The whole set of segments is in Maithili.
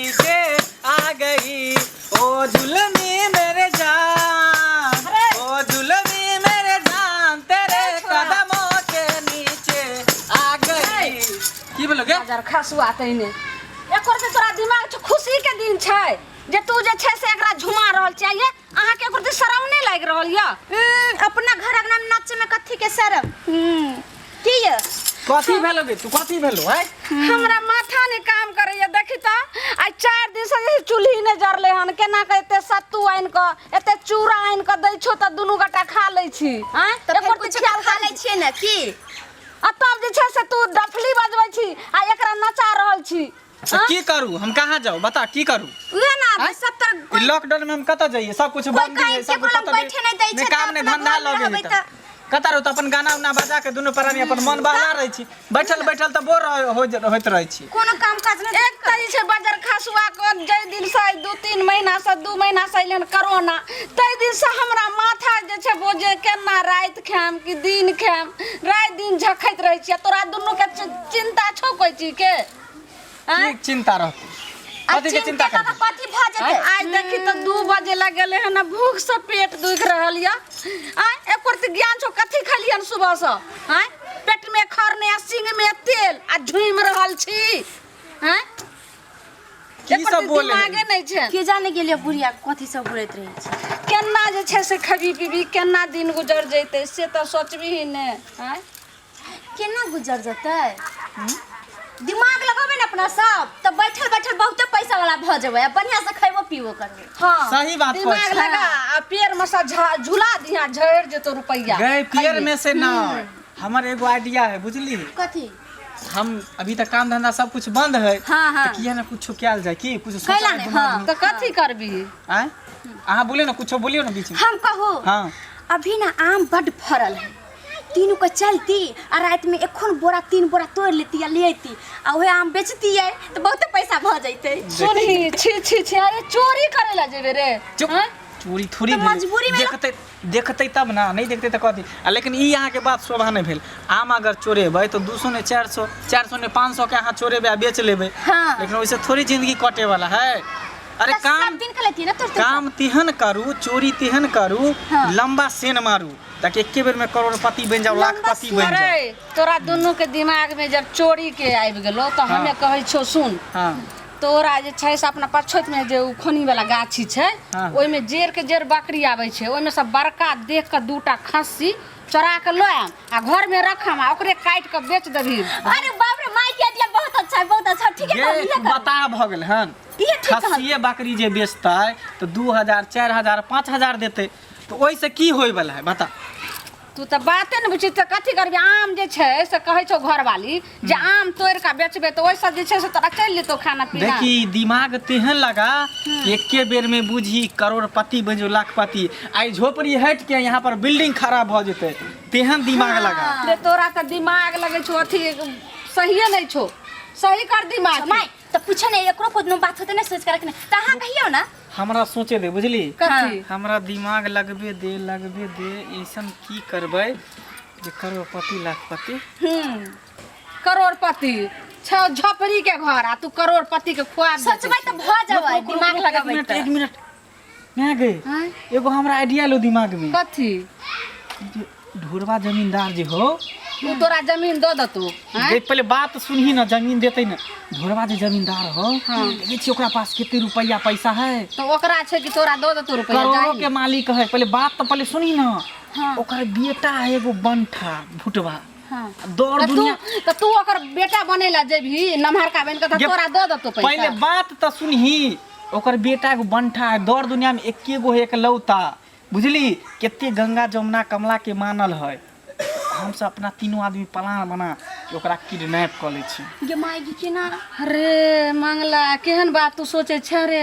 नीचे आ गई। ओ जुलमी मेरे जान, ओ जुलमी मेरे जान, तेरे कदमों के नीचे आ गई। की भेलो गे? बाजार खसुआ तैने एकर से तोरा दिमाग छौ, खुशी के दिन छै जे तू जे छै से एकरा झुमा रहल छियै। अहाँके एकर दिस शरम नहि लागि रहल यऽ? अपना घर अंगना में नाचे में कथी के शरम? की ये? कथी भेलो गे? तू कथी भेलो है? हमरा माथा नहि काम करैया, देखी तऽ आइ 4 दिन से जे चूल्ही नहि जरलै हन। केना के एते सत्तू आनि कऽ एते चूड़ा आनि कऽ दै छौ तऽ दुनू गोटा खा लै छी। आँय, तऽ फेर एकर कुछ ख्याल खा करै लै छियै ने की? आ तब जे छै से तू डफली बजबै छी आ एकरा नचा रहल छी। तऽ की करू हम? कहाँ जाउ? बता, की करू? उहे ना। आँय? सब तर ई लॉकडाउन में हम कतऽ जाइए? सब कुछ कोई बंद कहीं है, सब केकरो लग कतऽ बैठे नहि दै छै, काम तऽ नहि अपना धंधा घरमे लगे रहबै तऽ कतऽ रहू? तऽ अपन गाना उना बजा के दुनू प्राणी अपन मन बहला रहै छी। बैठल बैठल तऽ बोर होइत रहै छी। कोनो काम काज नहि। एक तऽ ई छै बजर खसुआ के जाहि दिन से 2-3 महीना से 2 महीना से अइलन कोरोना, ताहि दिन से हमरा माथा जे छै बोझे केना राति खायम कि दिन खायम, राति दिन झखैत रहै छियै। तोरा दुनू के चिंता छौ कोइ चीज के? की चिंता रहतै? आ कथी के चिंता चिंता करबै? कथी भऽ जेतै? आइ देखी तऽ 2 बजे लगेले हन आ भूख से पेट दुखि रहल यऽ। आँय, एको रत्ती ज्ञान छौ? कथी खेलियन सुबह से? आँय, पेट में खर नहि आ सिंग में तेल आ झुमि रहल छी। आँय, की एको सब रत्ती बोले? दिमागे नहि छै। के जाने गेलियै बुढ़िया कथी सब बोलैत रहै छै। केना जे छै से खबी पीबी, केना दिन गुजर जैतै से तऽ सोचबही ने। आँय, केना गुजर जेतै? दिमाग लगेबै ने अपना सब तऽ बैठल बैठल बहुते पैसा वाला भऽ जेबै आ बढ़िया से खैबो पीबो करबै। हाँ, सही बात कहै दिमाग छी। लगा आ पेड़ में से झुला दिहा, झड़ि जेतो रुपैया। गए पेड़ में से ना, हमर एगो आइडिया है, बुझली? कथी? हम अभी तक काम धंधा सब कुछ बंद है। हाँ, हाँ। तऽ किया ना कुछ कयल जाय? की कुछ कैला सोचल नहि, दिमाग हाँ। में? तऽ कथी करबी? आँय, अहाँ बोलियौ ने, कुछो बोलियौ ने बीच में। हम कहू? हाँ। अभी ना आम बड फरल है, तीनू के चलती आ रात में एखन बोरा 3 बोरा तोड़ लेती आ ले अती आ उहे आम बेचतियै तऽ बहुते पैसा भऽ जैतै। सुनही, छी छी छी, अरे चोरी करे ला जेबे रे? चुप। आँय? चोरी थोड़ी तऽ भेलै। मजबूरी में देखतै देखतै तब ना, नहि देखतै तऽ कथी? आ लेकिन ई अहाँके बात शोभा नहि भेल। आम अगर चोरेबै तऽ 200 ने 400, 400 ने 500 के अहाँ चोरेबै आ बेच लेबै। हाँ। लेकिन ओहिसँ थोड़ी जिंदगी कटे वाला है। अरे तऽ काम सब दिन के लेती ना तोड़ तोड़। काम तेहन करू, चोरी तेहन करू, हाँ। लंबा सेन मारू ताकि एके बेर में करोड़पति बनि जाओ, लाखपति बनि जाओ। अरे तोरा दुनू के दिमाग में जब चोरी के आबि गेलो तऽ हाँ। हमे कहै छौ, सुन। हाँ। तोरा जे छै से अपना पछोत में जे उ खोनी वाला गाछी छै, हाँ। ओहिमे जेर के जेर बकरी आबै छै, ओहिमे से बड़का देख के दूटा खस्सी चोरा के लऽ आयब आ घर में रखम आ ओकरे काटि के बेच देबही। अरे बाप रे, माय के आइडिया बहुत अच्छा है, बहुत अच्छा। ठीक है। गे कहली तू बता भऽ गेल हन। इहे ठीक कहल। खस्सिए बकरी जे बेचतै तऽ 2000, 4000, 5000 देतै, तऽ ओहिसँ की होय वाला है, बता? तू तऽ बाते ने बुझी। तऽ कथी करबी? आम जे छै से कहै छौ घरवाली जे आम तोड़ि कऽ बेचबै तऽ ओहिसँ जे छै से तोरा चलि जेतौ खाना पीना। देखी, दिमाग तेहन लगा कि एके बेर में बुझी करोड़पति बनि जो, लाखपति। आई झोपड़ी हटि के यहाँ पर बिल्डिंग खड़ा भऽ जेतै, तेहन दिमाग लगा। रे, तोरा तऽ दिमाग लगै छौ अथी सहिए नहि छौ। सही कर दिमाग के। माय तऽ पूछो ने, एकरो कोनो बात होते ने सोच के रखने, तऽ अहाँ कहियौ ना। हमरा सोचे दे, बुझली? कथी? हमरा दिमाग लगबे दे, लगबे दे। ऐसन की करबै जे करोड़पति लाखपति? करोड़पति छौ, झोपड़ी के घर आ तू करोड़पति के खुआब देतै। सोचबै तऽ भऽ जेबै, दिमाग एक लगेबै मिनट। तऽ। एक मिनट ना गे। आँय? एगो हमरा आइडिया लो दिमाग में। कथी? जे ढोरबा जमींदार जे हो। उ तोरा जमीन दऽ देतौ? आँय? देख, पहले बात सुनही ना। जमीन देते ना ढोरबा जे जमींदार हो। हाँ। देखै छी ओकरा पास कते रुपया पैसा है। तऽ ओकरा छै कि तोरा दऽ देतौ रुपैआ? करोड़ों जाही। के मालिक है। पहले बात तो पहले सुनही ना। हाँ। ओकर बेटा है एगो बंठा भुटवा। हाँ। दौड़ तऽ तू दुनिया। तऽ तू ओकर बेटा बनै ला जेबही नमहरका बनि कऽ तऽ गे- तोरा दऽ देतौ पैसा? पहले बात तऽ सुनही। ओकर बेटा एगो बंठा है, दौड़ दुनिया में एके गो है, एकलौता, बुझली? कते गंगा जमुना कमला के मानल है। हमसब अपना तीनों आदमी प्लान बना के ओकरा किडनैप कऽ लै छी। गे माय गे, केना? अरे मंगला, केहन बात तू सोचै छे रे?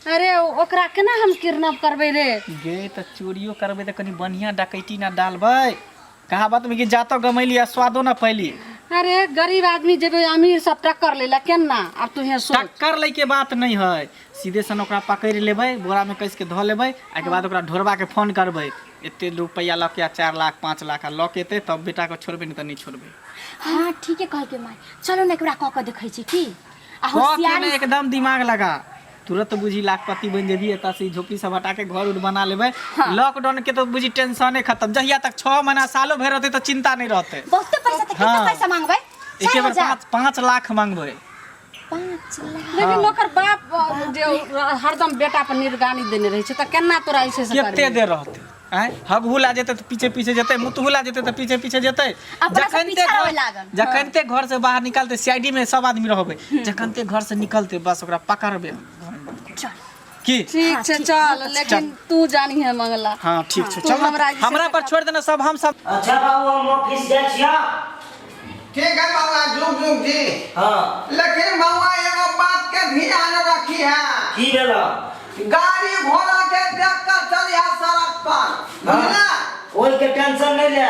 अरे ओकरा केना हम किडनैप करबै रे? गे, तऽ चोरियो करबै तऽ कनि बढ़िआँ डकैती ना डालबै। कहावत में कि जातो गमैली आ स्वादो ना पैली। अरे गरीब आदमी जेबै अमीर सब टक्कर लै ला, केना? आब तू हे सोच। टक्कर लै के बात नहीं है। सीधे सन ओकरा पकड़ि लेबै, बोरा में कस के धऽ लेबै, आ के बाद ओकरा ढोरबा के फोन करबै, एते रुपैआ लऽ के आ, 4 लाख 5 लाख, आ लऽ के एतै तब बेटा के छोड़बै, नहीं तऽ नहीं छोड़बै। हाँ, ठीके कहलकै माय। चलो ने, एकरा कऽ के देखै छी की। आ कह के होशियारी ने एकदम दिमाग लगा, तुरंत बुझी लाखपति बन जेबी। एतऽ से ई झोपड़ी सब हटा के घर उर बना लेबै। लॉकडाउन के तो बुझी टेंशने खत्म। जहिया तक 6 महीना सालो भरि रहतै तऽ चिंता नहीं रहतै। बहुते पैसा तऽ कितना हाँ। पैसा मांगबै? एके चारि बेर हजार 5-5 लाख मांगबै। 5 लाख। लेकिन ओकर बाप जे हरदम बेटा पर निगरानी देने रहै छै, तऽ केना तोरा ऐसे से कते करबही? देर रहतै? आँय, हगहू ला जेतै तऽ पीछे पीछे जेतै, मुतहू ला जेतै तऽ पीछे पीछे जेतै। अपना सब जखन ते पीछा घर रहै लागल। जखन ते घर से बाहर निकलतै, सीआईडी में सब आदमी रहबै, जखन ते घर से निकलतै, बस ओकरा पकड़बै। चल। की? ठीक छै, चल, लेकिन तू जानी है मंगला। हाँ, ठीक छै। तू चल ना, हमरा जे छै हमरा से पर छोड़ देना सब, हम सब। अच्छा बाबू, हम ऑफिस जाइ छियै। ठीक है बाबा, जुग जुग जी। हाँ। लेकिन बाबा, एगो बात के ध्यान रखी है। की भेल? गाड़ी घोड़ा के देख कर चलिहा सड़क पर, बुझला? ओहि के टेंशन नहीं ले।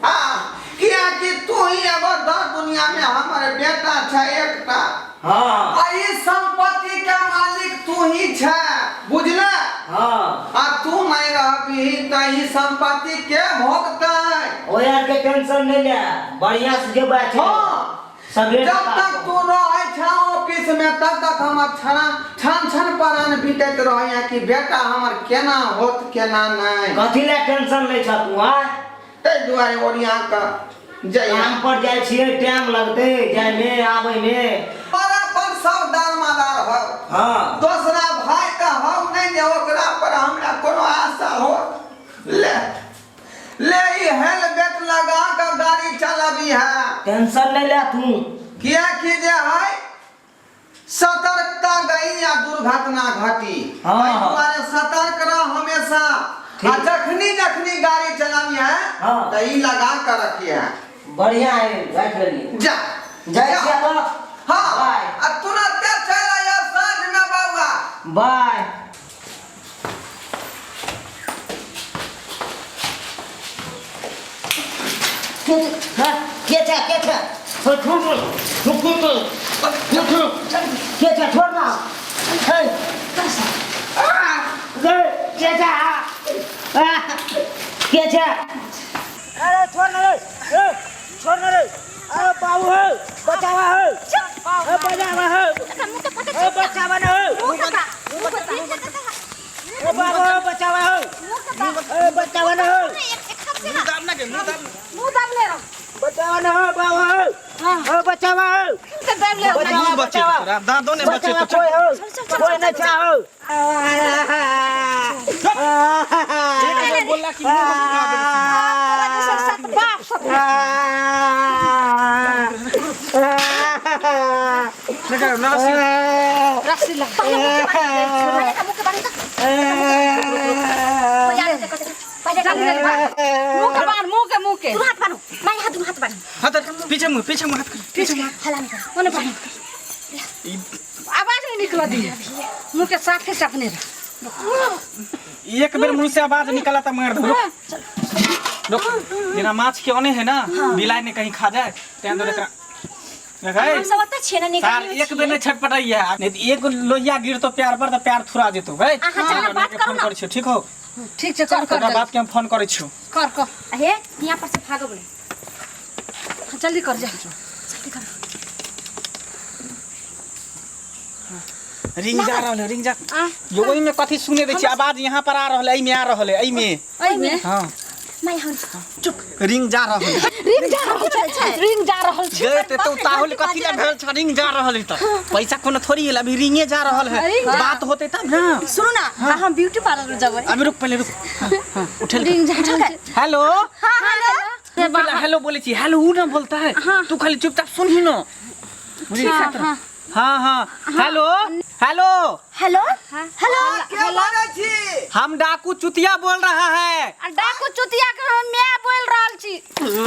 हाँ, कियाकि तू ही एगो दर दुनिया में हमर बेटा छै एकटा। हाँ। आ ई संपत्ति के मालिक तू ही छै, बुझला? हाँ। आ तू नहीं रहबही तऽ ई संपत्ति के भोगतै? ओहि आर के टेंशन नहीं ले, बढ़िया से जेबै छै। हाँ। सगरे। जब तक तू रहै छ ऑफिस में, तब तक हमर छना छन छन परान बीतैत रहैया कि बेटा हमर केना होत, केना नहि। कथी ले टेंशन लै छ तू आय? ताहि दुआरे ओरिया कऽ जइया। काम पर जाइ छियै, टाइम लगतै जायमे आबैमे। तोरा पर सब दारमादार हौ। हाँ। दोसरा भाई तऽ हौ नहि जे ओकरा पर हमरा कोनो आशा हो। ले ले, ई हेलमेट लगा कऽ गाड़ी चलाबी है। टेंशन नहीं ले तू। कियाकि जे है, सतर्कता गई या दुर्घटना घटी। हाँ, एहि हाँ। दुआरे सतर्क रह हमेशा। ठीक। आ जखनी जखनी गाड़ी चलानी है, हाँ। तो ई लगा कर रखी है। बढ़िया है, राखि लेलियै। जा। जाइ जा। छियै तऽ। हाँ। बाय। आ तुरंत चल आइयो साँझ में बउआ। बाय। के छै, के छै? छोड़, छोड़, छोड़, छोड़, के छै? छोड़ ना। हे, गे, के छै? के छै? अरे छोड़ ना रे, ए, छोड़ ना रे। अरे बाबू हे, बचावा हे, ए, बचावा हे, ए, बचावा ना हे। ए बाबू हे, बचावा हे, ए, बचावा ना हे। मुंह दाब ले रहो। बचावा ना हे बाबू हे, ए, बचावा हे। के दाब ले। बचावा, मुँह बचे बचावा। तोरा, दाँतो नहि बचे। बचावा। तो कोई हो, कोई नहीं चाहो। एक बेर बोलला कि मुँह बचा देबै। तोरा जैसन सत बाप सब। देखा, नरसिंह। रस्सी ला। जल्दी जल्दी बांध। मुंह के बांध, मुंह के, मुंह के। हाथ बान्हू, मैं हाथ, हाथ बान्हू। हाँ, तऽ पीछे मुँह, पीछे मुँह हाथ कर, पीछे मुँह। हला नहीं कर। ओने बांध, आवाज नहीं निकल दी। मुंह के साथे चापने रह। एक बेर मुंह से आवाज निकला तो मार दो। रुक, जेना माछ के ओने है ना, बिलाई ने कहीं खा जाए, तें दुआरे एकरा देख हम सब ओतऽ छियै ने। सार निकालने। एक बेर नहीं छटपटाइया, नहीं तऽ एक लोहिया गिरतो प्यार पर तऽ प्यार थुरा जेतो गई। अहाँ चलू, बात करू फोन ना। करै छियौ, ठीक हो? ठीक छै, कर कर। तोरा बाप के हम फोन करै छियौ। कर कर। हे, यहाँ पर से भागब नहीं। जल्दी कर, जा। जल्दी करू। रिंग जा रहल है, रिंग जा। आ। यो ओहिमे कथी सुने दै छी? आवाज यहाँ पर आ रहल है, एहिमे आ रहल है, एहिमे। एहिमे। हाँ। मैं यहाँ चुप, रिंग जा रहल है। रिंग जा रहल छै, रिंग जा रहल छै। गए ते तो उताहुल कथी ला भेल छ? रिंग जा रहल है तऽ पैसा कोनो थोड़ी है, अभी रिंगे जा रहल है। रिंग जा- बात होते तब ना। सुनू ना, हम ब्यूटी पार्लर में जेबै। अभी रुक, पहले रुक। हाँ, हाँ, उठेल। रिंग जा रहल छै। हेलो। हाँ, हेलो। पहले हेलो बोले छी, हेलो ऊ ना बोलता है। तू खाली चुपचाप सुन ही ना। बुझली? हाँ। हाँ हाँ, हेलो हेलो। Hello hello. के बोलै छी? हम डाकू चुतिया बोल रहा है। आ डाकू चुतिया के हम माय बोल रहल छी।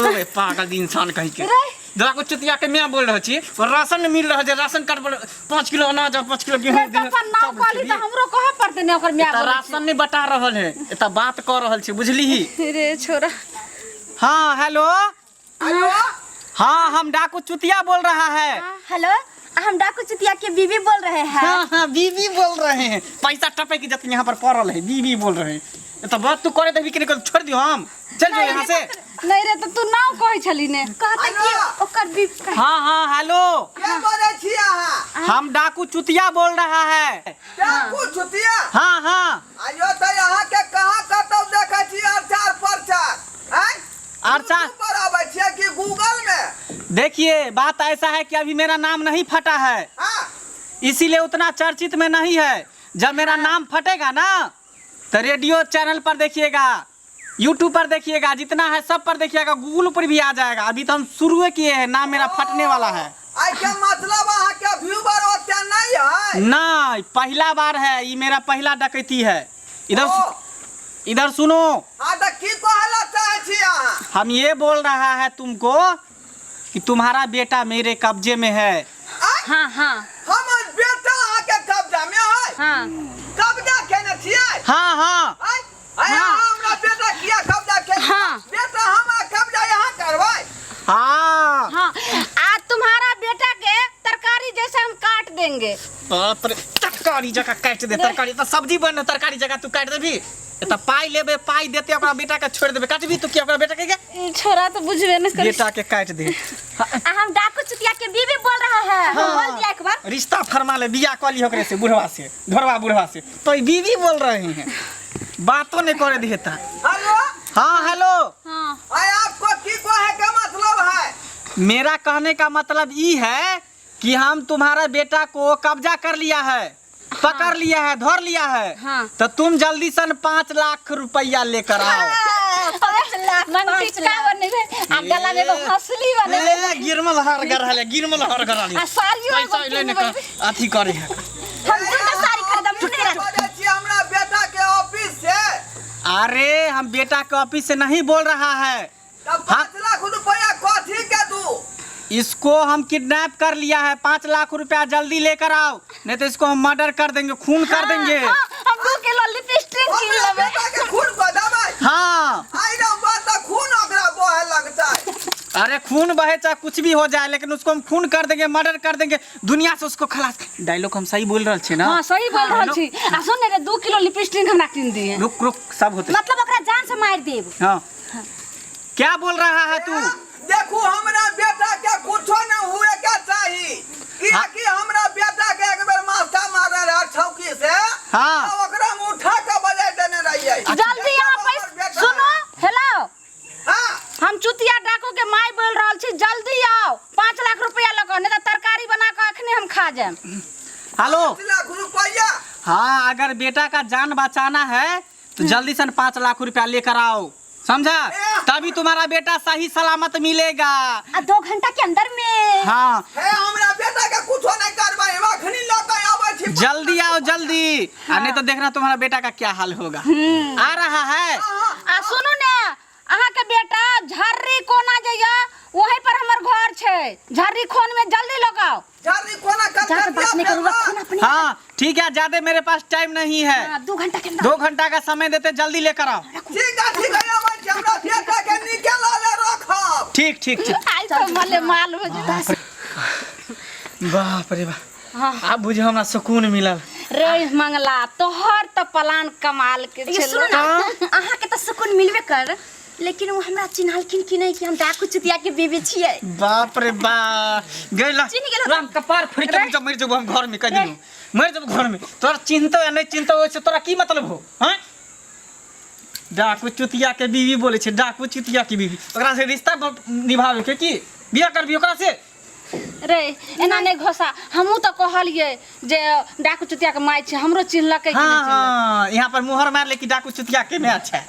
ओए पागल इंसान कहीं के। रे। डाकू चुतिया के मैं बोल रहल छी और राशन नहीं मिल रहल छै, राशन कार्ड पर 5 किलो अनाज और 5 किलो गेहूं। रे, तऽ अपन नाम कहली तऽ हमरो कहऽ पड़तै ने, ओकर माय एतऽ बोलै राशन नहीं बटा रहल है, एतऽ बात कऽ रहल छी, बुझली? छी। रे छोरा। हाँ, हेलो। हाँ, हम डाकू चुतिया बोल रहा है। हेलो, हम डाकू चुतिया के बीबी बोल रहे हैं। हाँ हाँ, बीबी बोल रहे हैं। पैसा टपे की जत यहाँ पर पड़ल है, बीबी बोल रहे हैं। तो बात तू करे देबी कि नहीं करे? छोड़ दियो हम। चल जो यहाँ से। नहीं रे, तो तू नाव कहै छली ने। कहते कि ओकर भी हाँ हाँ, हेलो। के बोलै छी अहाँ? हम डाकू चुतिया बोल रहा है। डाकू चुतिया? हाँ हाँ। आयो तऽ अहाँके कहाँ कतौ देखै छी अरचार परचार, आँय? अरचार? यूट्यूब पर आबै छियै कि गूगल में? देखिए बात ऐसा है कि अभी मेरा नाम नहीं फटा है, हाँ, इसीलिए उतना चर्चित में नहीं है। जब मेरा नाम फटेगा ना तो रेडियो चैनल पर देखिएगा, यूट्यूब पर देखिएगा, जितना है सब पर देखिएगा, गूगल पर भी आ जाएगा। अभी तो हम शुरू किए हैं, नाम मेरा फटने वाला है। आइ के मतलब अहाँके व्यूवर ओते नहीं है? ना, पहला बार है ये, मेरा पहला डकैती है। इधर ओ, इधर सुनो। हाँ, तऽ की कहला चाहै छी अहाँ? हम ये बोल रहा है तुमको कि तुम्हारा बेटा मेरे कब्जे में है। आँय? हाँ हाँ। हमर बेटा अहाँके कब्जा में है? हाँ। कब्जा केने छियै? हाँ हाँ। आँय? आँय, अहाँ हमरा बेटा किया कब्जा केने? हाँ। बेटा हमरा कब्जा यहाँ करबै? हाँ हाँ, आज तुम्हारा बेटा के तरकारी जैसे हम काट देंगे। बाप रे, तरकारी जगह काटि दे। तरकारी तऽ सब्जी बने, तरकारी जगह तू काटि देबही? तऽ पाइ लेबे, पाइ देते ओकरा बेटा के छोड़ि देबे। काटबी तू की ओकरा बेटा के? ई छोरा तो बुझबे नहीं करी। बेटा के काटि दे। आ हम डाकू चुतिया के बीबी बोल रहा है। हम बोल दिया एक बार। रिश्ता फरमा ले, बियाह कऽ ली ओकरे से, बुढ़वा से, ढोरवा बुढ़वा से। तो ई बीबी बोल रहे हैं, बातो नहीं करे देता। हेलो। हाँ हेलो। हाँ। आय आपको की कहे के मतलब है? मेरा कहने का मतलब ई है कि हम तुम्हारा बेटा को कब्जा कर लिया है, पकड़ लिया है, धर लिया है। हाँ। तो तुम जल्दी सन 5 लाख रुपया लेकर आओ। 5 लाख? मंगटिक्का बनेबे आ गला में एगो हंसली बनेबे। ए, गिरमल हर गरहले, गिरमल हर गरहले। आ साड़ियो एगो पैसा अइलै ने। किनबै। अथी करे है। हम दूटा साड़ी खरीदब, मुन्ने राखब। बोलै छी हमरा बेटा के ऑफिस से? अरे हम बेटा के ऑफिस से नहीं बोल रहा है। तब 5 लाख रुपया कथी के दू? इसको हम किडनैप कर लिया है। 5 लाख रुपया जल्दी लेकर आओ, नहीं तो इसको हम मर्डर कर देंगे, खून कर देंगे। हाँ, हम 2 किलो लिपस्टिक किन हमरा लेबै। बेटा के खून कऽ देबै? हाँ। आइ रे बात, तऽ खून ओकरा बहे लगतै। अरे खून बहे चाहे कुछ भी हो जाए, लेकिन उसको हम खून कर देंगे, मर्डर कर देंगे, दुनिया से उसको खलास। डायलॉग हम सही बोल रहे छे ना? हाँ, सही बोल रहल छी। आ सुन ने रे, 2 किलो लिपस्टिक हमरा किन दिए। रुक रुक, सब होते। मतलब ओकरा जान से मारि देब। हाँ, क्या बोल रहा है तू? देखू, हमरा बेटा के कुछो न हुए के चाही, कियाकि हमरा बेटा के एक बेर मास्टर मारने रहे छौकी से। हाँ। तऽ ओकरा हम उठा के बजाय देने रहियै। जल्दी यहाँ हमर पैसा बेटा। सुनो, हेलो। हाँ। हम चुतिया डाकू के माय बोल रहल छी। जल्दी आओ 5 लाख रुपया लऽ कऽ, नहीं तऽ तरकारी बना कऽ अखने हम खा जाएम। हेलो। 5 लाख रुपया? हाँ, अगर बेटा का जान बचाना है तो जल्दी से 5 लाख रुपया लेकर आओ, समझा? तभी तुम्हारा बेटा सही सलामत मिलेगा। आ 2 घंटा के अंदर में। हाँ। हे, हमरा बेटा के कुछो नहीं करबै, हम अखनी लऽ के आबै छी। जल्दी आओ, जल्दी। आ नहीं तो देखना तुम्हारा बेटा का क्या हाल होगा। आ रहा है? आ सुनू ने, अहाँके बेटा झर्री कोना जइया, वहीं पर हमर घर छै, झर्री खोन में। जल्दी लगाओ। झाड़ी कोना कर? ज्यादा बात नहीं करूंगा, खून अपने। हाँ ठीक है, ज्यादा मेरे पास टाइम नहीं है। हाँ, 2 घंटा के अंदर। 2 घंटा का समय देते, जल्दी लेकर आओ। ठीक है, ठीक है, आबै छी। हमरा बेटा के नीके लाले रखब। ठीक ठीक ठीक। आइ तो मले माल हो जेतै। बाप रे बाप, आब बुझो हमरा सुकून मिलल। रे मंगला, तोहर तऽ प्लान कमाल के ये सुनो छलो। ना, अहाँ के तऽ सुकून मिलबे कर, लेकिन वो हमरा चिन्हलखिन कि नहीं कि हम डाकू चुतिया के बीबी छियै? बाप रे बाप, गेला। चिन्ह गेलो। राम कपार फोड़ि के जब मरि जेबो हम घर में, कह दिनो मरि जेबो घर में। तोरा चिन्हतो या नहीं चिन्हतो, ओइसे तोरा की मतलब हो? हैं, डाकू चुतिया के बीवी बोले छै, डाकू चुतिया के बीवी। ओकरा से रिश्ता निभावे के की बियाह करबी ओकरा से? रे, एना नहि घोसा। हमहूँ तऽ कहलियै जे डाकू चुतिया के माय छै, हमरो चिन्हलकै कि हाँ। नहि चिन्हलकै? हाँ, यहाँ पर मुहर मार ले कि डाकू चुतिया के में अच्छा है।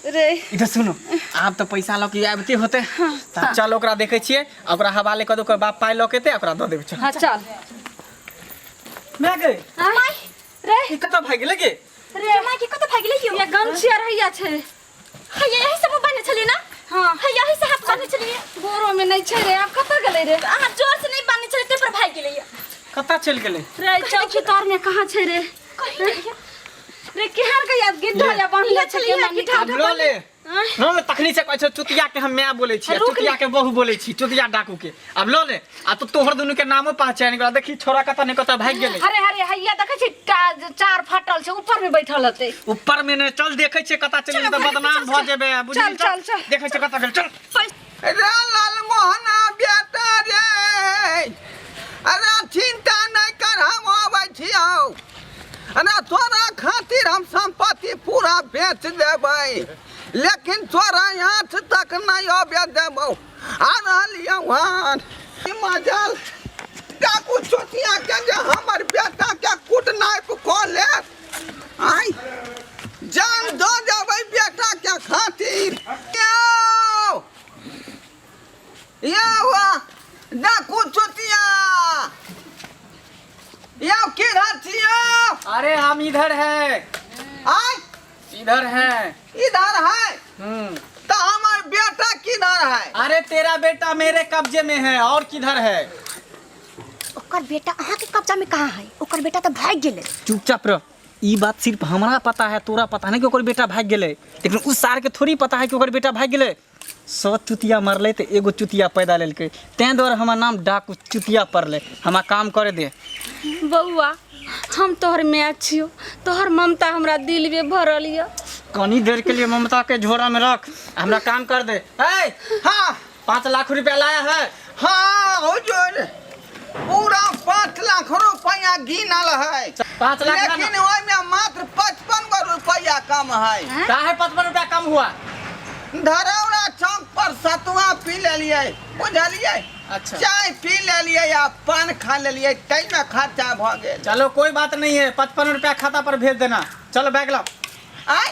रे। इधर सुनो, आब तऽ पैसा लऽ के आबिते होते, तऽ चल ओकरा देखै छियै आ ओकरा हवाले कऽ दे। ओकर बाप पाइ लऽ के एतै, ओकरा दऽ देबै, चल। हाँ, चल। मैं गई। आँय? रे। ई कतऽ भागि गेलै गे? रे। माय के कतऽ भागि गेलै यौ? ये गमछिया रहैया छै। है, यही सब बान्हने छलियै ना? हाँ। है, यही से हाथ बान्हने छलियै। बोरो में नहीं छै रे, आब कतऽ गेलै रे? अहाँ जोर से नहीं बान्हने छलियै, ताहि पर भागि गेलै। कतऽ चलि गेलै? रे, चौकी तर में कहाँ छै रे? कहीं नहीं। रे, केहन के याद गिद्धा या बान्हले छै, छलियै, केना गिद्धा। आब लऽ ले। लो ले तखनी से कहै छौ चुतिया के हम माय बोलै छी आ रुक चुतिया के बहू बोलै छी चुतिया डाकू के आब लो ले आ तो तोहर दुनू के नामो पहचान गेल देखी छोरा कतऽ ने कतऽ भागि गेलै अरे अरे हैया देखै छी चार फाटल छै ऊपर में बैठल हेतै ऊपर में ने चल देखै छियै कतऽ चलि चल, गेलै तऽ बदनाम भऽ जेबै बुझली चल, चल, चल। देखै छियै कतऽ गेल चल रे लालमोहना बेटा रे अरे चिंता नहीं कर हम आबै छियौ अरे तोरा खातिर हम संपत्ति पूरा बेच देबै लेकिन तोरा आँच तक नहीं आबे देबौ आ रहलियौ हन ई मजल डाकू चोटिया के जे हमर बेटा के कुटनाइप कऽ लेत आइ जान दऽ देबै बेटा के खातिर यौ यौ डाकू चोटिया यौ किधर छियौ अरे हम इधर है आइ इधर है इधर है हम्म तो हमार बेटा किधर है अरे तेरा बेटा मेरे कब्जे में है और किधर है ओकर बेटा अहाँके कब्जा में कहाँ है ओकर बेटा तऽ भागि गेलै चुपचाप रह ई बात सिर्फ हमरा पता है तोरा पता नहीं कि ओकर बेटा भाग गेलै लेकिन उस सार के थोड़ी पता है कि ओकर बेटा भाग गेलै 100 चुतिया मरलै तऽ एगो चुतिया पैदा लेलकै ताहि दुआरे हमर नाम डाकू चुतिया पड़लै हमरा काम करे दे बौआ हम तोहर माय छियौ तोहर ममता हमरा दिल में भरल यऽ कनी देर के लिए ममता के झोरा में रख हमरा काम कर दे ए हाँ 5 लाख रुपया लाया है हाँ हुजूर पूरा 5 लाख रुपया गिनल है 5 लाख का लेकिन ओहिमे मात्र 55 गो रुपया कम है काहे 55 रुपया कम हुआ धरौरा चौक पर सतुआ पी लेलियै बुझलियै अच्छा। चाय पी लेलियै आ पान खा लेलियै ताहिमे खर्चा भऽ गेल चलो कोई बात नहीं है 55 रुपया खाता पर भेज देना चलो बैग लाओ आय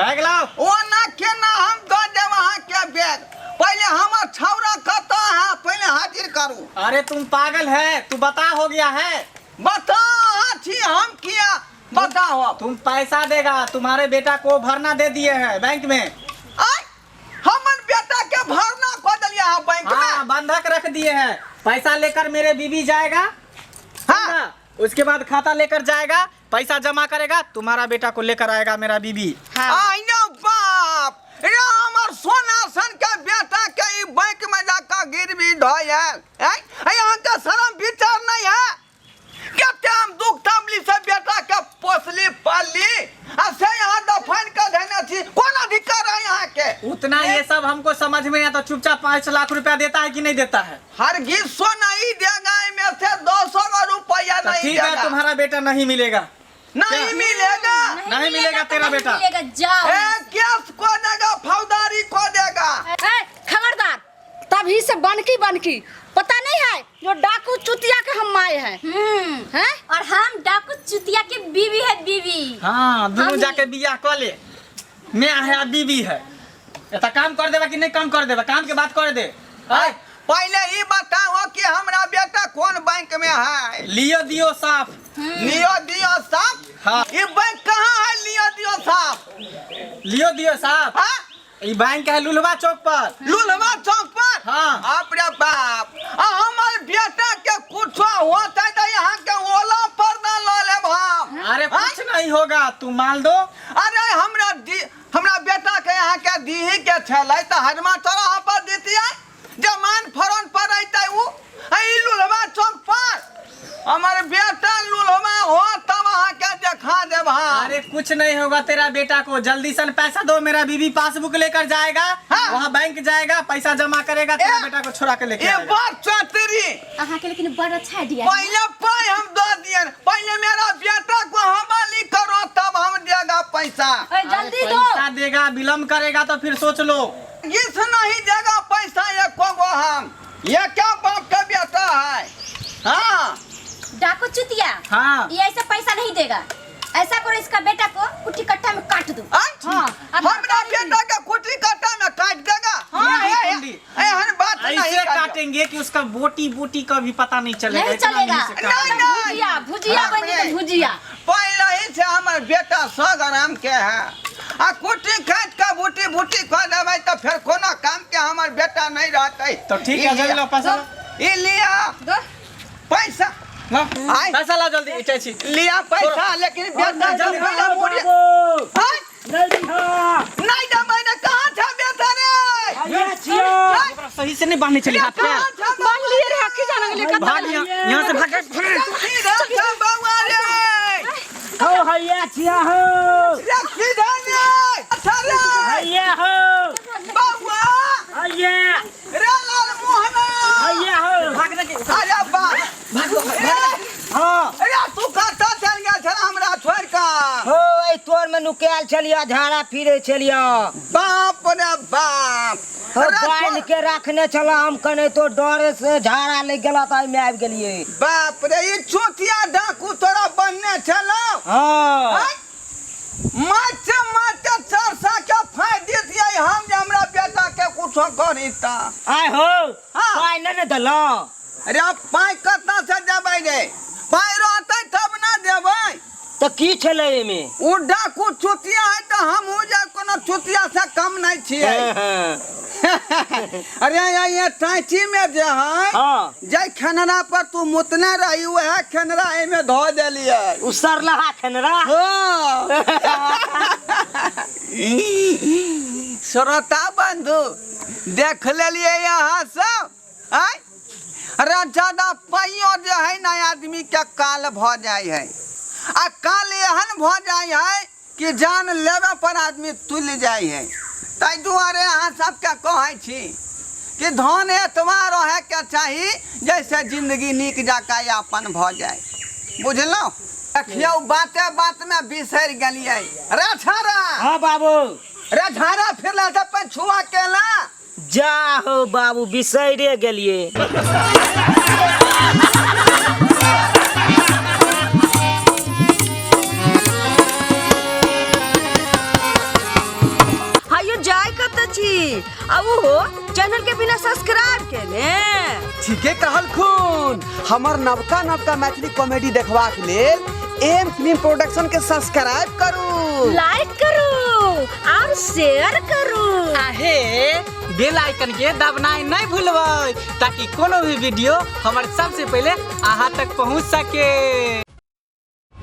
बैग लाओ ओना केना हम दऽ देब अहाँके बैग पहिले हमर छौड़ा कतऽ है पहिले हाजिर करू अरे तुम पागल है तू बता हो गया है बताओ अहाँ छी हम किया बताओ अब तुम पैसा देगा तुम्हारे बेटा को भरना दे दिए हैं बैंक में आय हमर बेटा के भरना कऽ देलियै अहाँ बैंक हाँ में बंधक रख दिए हैं पैसा लेकर मेरे बीबी जाएगा हाँ हाँ उसके बाद खाता लेकर जाएगा पैसा जमा करेगा तुम्हारा बेटा को लेकर आएगा मेरा बीबी आइ नो बाप रे हमर सोना सन के बेटा के ई बैंक में जाकर गिरवी धोयल आय अहाँके शरम विचार नहीं है कते हम दुख तकलीफ से बेटा के पोसली पालली आ से यहाँ दफन के देने छी कोन अधिकार है यहाँ के उतना ये सब हमको समझ में नहीं आता चुपचाप 5 लाख रुपया देता है कि नहीं देता है हरगिज सो नहीं देगा इनमें से 200 रुपया तो नहीं ठीक है देगा तुम्हारा बेटा नहीं मिलेगा नहीं मिलेगा नहीं मिलेगा तो तेरा नहीं बेटा। मिलेगा जाओ ए केस को देगा फौजदारी को देगा ए खबरदार तभी से बनकी बनकी पता नहीं है जो डाकू चुतिया के हम माए हैं हैं और हम डाकू चुतिया के बीवी है बीवी हाँ दोनों हम- जाके बियाह कर ले मैं है आ बीबी है ये तो काम कर देबा कि नहीं काम कर देबा काम के बात कर दे आय पहले ही बताओ कि हमरा बेटा कौन बैंक में है लियो दियो साफ लियो दियो साहब हाँ। ये बैंक कहाँ है लियो दियो साहब लियो दियो साफ हाँ ई बैंक है लुलवा चौक पर लुलवा चौक पर हाँ। बाप रे बाप आ हमर बेटा के कुछो होता तो यहाँ के ओला पर ना ल लेब हम अरे कुछ नहीं होगा तू माल दो अरे हमरा दी हमरा बेटा के यहाँ के दीही के छलै तऽ हरमा चौराहा पर दितियै जमान फरन पर रहतै उ आ ई लुलवा चौक पर हमर बेटा लुलवा हो तब अहाँ के देखा देब हम अरे कुछ नहीं होगा तेरा बेटा को जल्दी से पैसा दो मेरा बीबी पासबुक लेकर जाएगा हाँ। वहाँ बैंक जाएगा पैसा जमा करेगा तेरा ए, बेटा को छोड़ा के लेके ये आएगा बात चतरी अहाँ के लेकिन बड़ अच्छा आइडिया है। पहले पाई हम दो दिए पहले मेरा बेटा को हमाली करो तब हम देगा पैसा ए जल्दी अरे दो पैसा देगा विलम्ब करेगा तो फिर सोच लो इस नहीं देगा पैसा एक को हम ये क्या बाप का बेटा है हाँ डाकू चुतिया हाँ। ये ऐसा पैसा नहीं देगा ऐसा करो इसका बेटा को कुट्टी कट्टा में काट दो आय? हाँ, अब हमरा बेटा के कुटी काटा में काट देगा हाँ, ए, कुंडी। एहन बात नहीं ऐसे करियो। काटेंगे कि उसका बोटी बोटी का भी पता नहीं चलेगा नहीं इतना चलेगा। मुंह से काटेंगे। नहीं, नहीं। भुजिया भुजिया बाप बन रे। जेतै भुजिया पहले ही से हमर बेटा 100 ग्राम के है आ कुटी काट के बूटी बूटी खा देबै तऽ फेर कोनो काम के हमर बेटा नहीं रहतै तो ठीक है ई जल्दी लो पैसा लो ई लिया दो पैसा लो आय। पैसा ला जल्दी इटे छी लिया पैसा लेकिन बेटा जल्दी जब पहले मुड़िया बाबू आय, नहीं दिहा नहीं देबै ने कहाँ छै सही से नहीं बांधने चली हाथ पे। बांधलिए रे, की जाने गेलिए कतऽ। भाग यहाँ, यहाँ से भाग। सीधा बौआ रे। हो हैया छिया हो। रे सीधा रे, अच्छा रे। हैया हो। बौआ। हैया। रे लाल मोहना। हैया हो। भाग ना के। अरे बाप। हाँ। अरे तू कतऽ चलि गेल छल हमरा छोड़ि कऽ? हो एहि तोर में नुकायल छलियै, झाड़ा फिरे छलियै। बाप रे बाप। हो, अरे बान्हि के रखने छल हम कने तो डरे से झाड़ा लागि गेल तऽ एहिमे आबि गेलियै। बाप रे, ई चोटिया डाकू तोरा बनने छलौ। हाँ। आँय? मारते मारते चरसा के फाड़ि दितियै हम जे हमरा बेटा के कुछो करी तऽ। आय हो। हाँ। पाइ नहि ने देलहुँ। अरे पाइ कतऽ से देबै रे? पाइ रहतै तब ने देबै। तऽ की छलै एहिमे? ओ डाकू चुतिया है तऽ हमहूँ जे कोनो चुतिया से कम नहि छियै। अरे ये टाँची में जे है, हाँ। जाहि खेनरा पर तू मुतने रही वएह खेनरा एहिमे धऽ देलियै। ओ सरलहा खेनरा? हाँ। श्रोता बंधु देख लेलियै अहाँ सब। आँय, अरे ज्यादा पाइयो जे है ना आदमी के काल भऽ जाइ है, आ काल एहन भऽ जाइ है कि जान लेबे पर आदमी तुलि जाइ है। ताहि दुआरे अहाँ सबके कहै छी कि धन एतबा रहैके चाही जैसे जिंदगी नीक जकाँ यापन भऽ जाय। बुझलहुँ? देखियौ बाते बातमे बिसरि गेलियै। रे छाड़ा। हाँ बाबू। रे झाड़ा फिरला से पछुआ केला। जा हो बाबू बिसैरे गेलिए। हायो जाय कतऽ छी आ ओहो चैनल के बिना सब्सक्राइब केने? ठीके कहलखुन। हमर नवका नवका मैथिली कॉमेडी देखबाक लेल एम फिल्म प्रोडक्शन के सब्सक्राइब करू, लाइक करू और शेयर करू। आहे बेल आइकन के दबनाइ नहीं भूलबै ताकि कोनो भी वीडियो हमर सबसे पहले अहाँ तक पहुँच सके।